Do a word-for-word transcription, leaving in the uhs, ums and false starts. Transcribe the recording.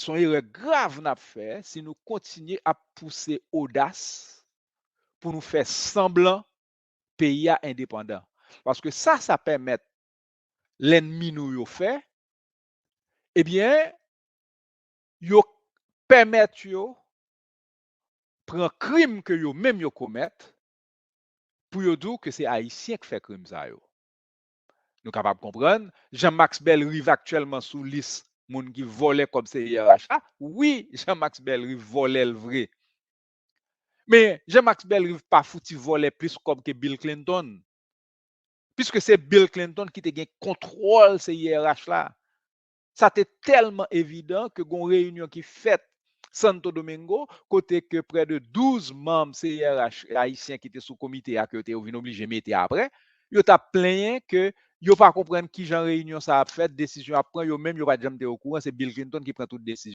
se yon erè grav n ap fè si nou kontinye ap pouse odas pou nou fè sanblan peyi a endepandan. Paske sa, sa pèmèt lènmi nou yo fè, ebyen, yo pèmèt yo pran krim ke yo menm yo komèt pou yo di w ke se Ayisyen k fè krim sa yo. Nou kapab konprann, Jean Max Bellerive aktyèlman sou lis moun ki vòlè kòb C I R H la. Wi, Jean Max Bellerive vòlè l vre. Men Jean Max Bellerive pa fouti vòlè plis kòb ke Bill Clinton. Piske se Bill Clinton ki te gen kontwòl C I R H la. Sa te tèlman evidan ke gon reyinyon ki fèt Santo Domingo, kote ke prè de douz manm C I R H ayisyen ki te sou komite a, ke yo te vin oblije mete apre, yo t ap plenyen ke yo pa konprann kijan reyinyon sa ap fèt, desizyon ap pran, yo menm yo pa t janm te okouran, se Bill Clinton ki pran tout desizyon.